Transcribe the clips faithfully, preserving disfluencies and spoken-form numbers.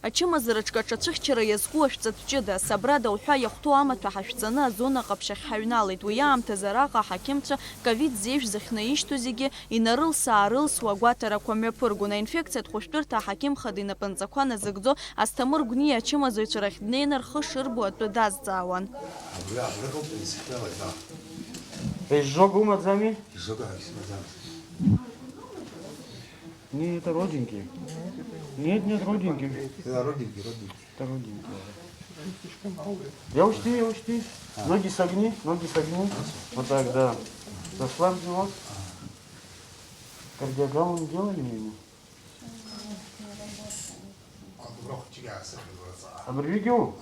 Ачымазараҿ аҽацәыхьчара иазку ашәҵатә ҷыда, Сабрада уҳәа иахәҭоу амаҭәа ҳашәҵаны азона ҟаԥшь ахь ҳаҩналеит. Уи аамҭазы араҟа аҳақьымцәа ковид зеижә зыхьнаишьҭу зегьы инарылс-аарылсуа агәаҭарақәа мҩаԥыргон. Аинфекциатә хәышәтәырҭа аҳақьым хада инапынҵақәа назыгӡо Асҭамыр Гәниа ачымазаҩцәа рахь днеины рхы шырбо атәы дазҵаауан. Изжога умаӡами? Изжога ҳәа исымаӡамызт. Не, это родинки. Нет, нет, родинки. Да, родинки, родинки. Это родинки. Я учти, я учти. Ноги согни, ноги согни. Вот так, да. Расслабь живот. Кардиограмму не делали мне? Абыржәгьы?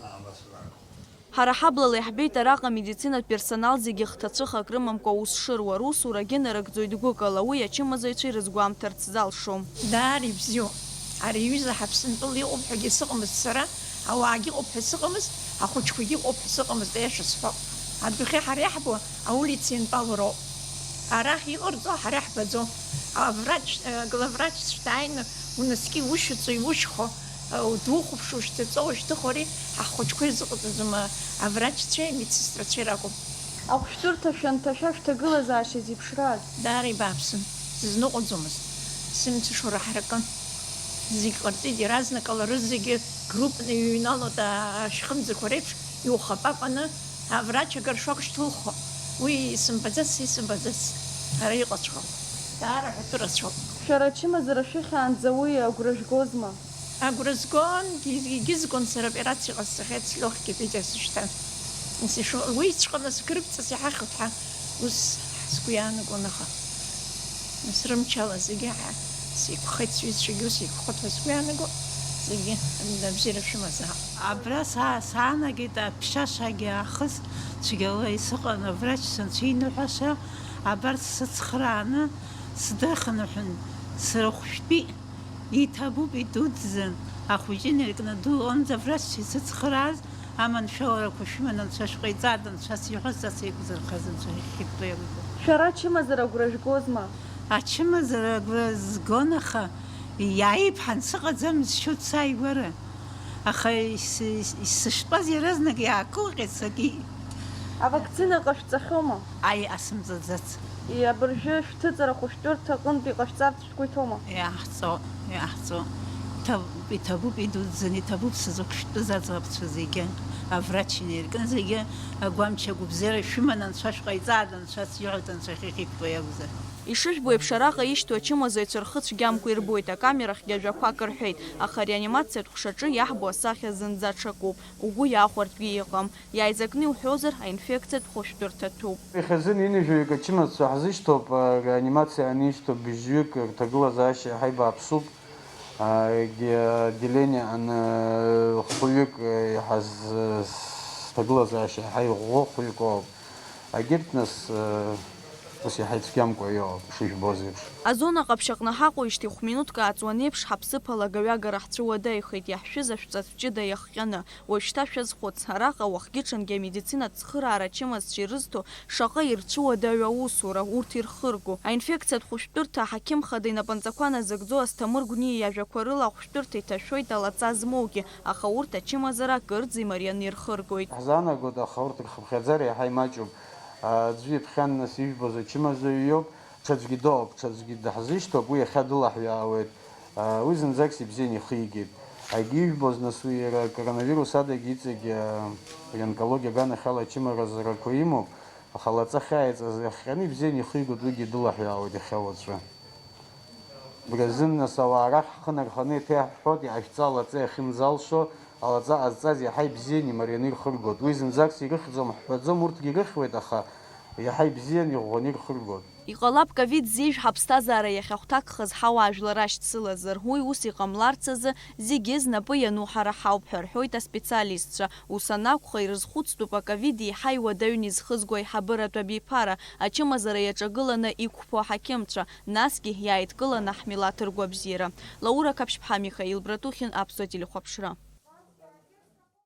Ҳара ҳаблала иаҳбеит араҟа амедицинатә персонал зегьы хҭацәыхак рымамкәа аус шыруа, русурагьы нарыгӡоит гәыкала, уи ачымазаҩцәа ирызгәамҭарц залшом. Даара ибзиоуп. Ари аҩыза Ҳаԥсынтәыла иҟоуп ҳәагьы сыҟамызт сара, ауаагьы ыҟоуп ҳәа сыҟамызт, ахәыҷқәагьы ыҟоуп ҳәа сыҟамызт, аиаша сҳәап. Адәахьы ҳара иаҳбо аулица иантәалоуроуп. Арахь иҟарҵо ҳара иаҳбаӡом. Аврач, э, главврачцәа дааины унаскьа иушьаҵо, иушьхо, э, духәаԥшуа, ушьҭаҵо, ушьҭыхо, ари ҳахәыҷқәа ирзыҟаҵаӡом, э, аврачцәеи амедсестрацәеи ракәым. Ахәшәтәырҭа шәанҭашәа шәҭагылазаашьа зеиԥшраз? Даара ибааԥсын, сызныҟәаӡомызт, сымцашоура ҳаракын. Зегь ҟарҵеит, иаразнакала рызегьы группны иҩналоит, а-, ашьхымзақәа реиԥш, иухапапаны, аврач агаршәак шьҭылхуа. Уи исымбаӡац, исымбаӡац, ара иҟаҵәҟьоуп. Даара ҳәатәы рацәоуп. Шәара ачымазара шәыхьаанӡа уи агәра жәгозма? Агәра згон, егьызгон, сара операциа ҟасҵахьеит, слёгкий Петер сышьҭан. Исышу-, уиҵәҟьа нас гырбҵас иҳахьуеит ҳәа ус сгәы иаанагон, аха нас рымчала зегьы ҳа-, сеиқәхеит, сҩызцәагьы ус еиқәхоит ҳәа сгәы иаанаго, зегьы абзиара шәымазаап. Абра са-, саанагеит аԥшьашагьы аахыс цәгьала исыҟан аврач санцәиныҳәаша, абарҭ сыцхрааны сдырхынҳәын, срыхәшәтәи. Иҭабуп, идуӡӡан, ахәыҷы инаркны дылон, заврачцәа исыцхрааз, аманшәаларақәа шәыманы анцәа шәҟаиҵааит, анцәа сиҳәаз са сеиқәзырхаз анцәа ихьыԥтәы иакәзар. Шәара ачымазара агәра жәгозма? Ачымазара агәра згон, аха иааиԥҳан сыҟаӡамызт, сшьоит сааигәара. Аха ис-, ис-, ис-, сыштәаз иаразнак иаакылҟьеит, сакит. Авакцина ҟашәҵахьоума? Аи, асымҵаӡац. Иа, абыржәы шәҭыҵра ахәышәтәырҭа аҟынтә иҟашәҵарц шәгәы иҭоума? Иаҳҵо, иаҳҵо. Иҭаб-, иҭабуп, идуӡӡаны иҭабуп сызықәшәтәыз аӡӷабцәа зегьы, аврач инеиркны зегьы агәамч агәыбзиара шәыманы анцәа шәҟаиҵааит, анцәа сиҳәоит, анцәа ихьыхьтәуа иакәзар. Ишыжәбо еиԥш, араҟа ишьҭоу ачымазаҩцәа рхы цәгьамкәа ирбоит, акамерахьгьы ажәақәак рҳәеит, аха ареанимациатә ҟәшаҿы иаҳбо асахьа зынӡа ҽакуп, угәы иахәартәгьы иҟам. Иааизакны иуҳәозар, аинфекциатә хәышәтәырҭа ҭәуп. Ихазын ҩынҩажәаҩык ачымазцәа ҳзышьҭоуп, реанимациа анишьҭоу быжьҩык рҭагылазаашьа иаҳа ибааԥсуп. Егьи отделениаҟны хәҩык иаҳаз сҭагылазаашьа иаҳа иӷәӷәоу хәҩык ауп. Егьырҭ нас, ус иаҳа ицәгьамкәа иҟоуп, ишыжәбоз еиԥш. Азона ҟаԥшь аҟны ҳаҟоуижьҭеи хә-минуҭк ааҵуан еиԥш, ҳаԥсыԥ алагаҩагара ҳцәыуадаҩхеит, иаҳшәыз ашәҵатә ҷыда иахҟьаны. Уажәшьҭа шәазхәыц, араҟа уахгьы-ҽынгьы амедицинатә цхыраара ачымазцәа ирызҭо шаҟа ирцәыуадаҩу аусура, урҭ ирхырго. Аинфекциатә хәышәтәырҭа аҳақьым хада инапынҵақәа назыгӡо Асҭамыр Гәниа иажәақәа рыла, ахәшәтәырҭа иҭашәоит алаҵа змоугьы, аха урҭ ачымазара акырӡа имарианы ирхыргоит. Ҳзаанагоит, аха урҭ рхыԥхьаӡара иаҳа имаҷуп. Аӡәы иԥхьан нас ижәбоз ачымазаҩ иоуп, ҽаӡәгьы дыҟоуп, ҽаӡәгьы даҳзышьҭоуп, уи иахьа дылаҳәаауеит. Уи зынӡак сыбзианы ихигеит. Егьи ижәбоз нас уи иара коронавирус адагьы иҵегь, а, ари онкологиа аганахьала ачымазарақәа имоуп, аха лаҵа ахьааиҵаз иахҟьаны ибзианы ихигоит, уигьы дылаҳәаауеит иахьа уаҵәы. Убри азын нас ауаа рахь ҳхы нарханы еиҭа иаҳҳәоит, иҟашәҵа алаҵа иахьынӡалшо, алаҵа ҟазҵаз иаҳа ибзианы имарианы ирхыргоит. Уи зынӡакгьы ирыхьӡом ҳҳәаӡом, урҭгьы ирыхьуеит, аха иаҳа ибзианы иӷәӷәаны ирхыргоит. Иҟалап, ковид зеижә ҳаԥсҭазаара иахьахәҭакхаз ҳауаажәлар ашьцылазар. Уи ус иҟамларц азы зегьы знапы иану ҳара ҳауп ҳәа рҳәоит аспециалистцәа. Ус анакәха, ирызхәыцтәуп аковид еиҳа иуадаҩны изхызго аиҳабыратә абиԥара, ачымазара иаҿагыланы иқәԥо аҳақьымцәа, насгьы иааидкыланы ҳмилаҭ ргәабзиара. Лаура Қаԥшьԥҳа, Михаил Братухин, Аԥсуа телехәаԥшра.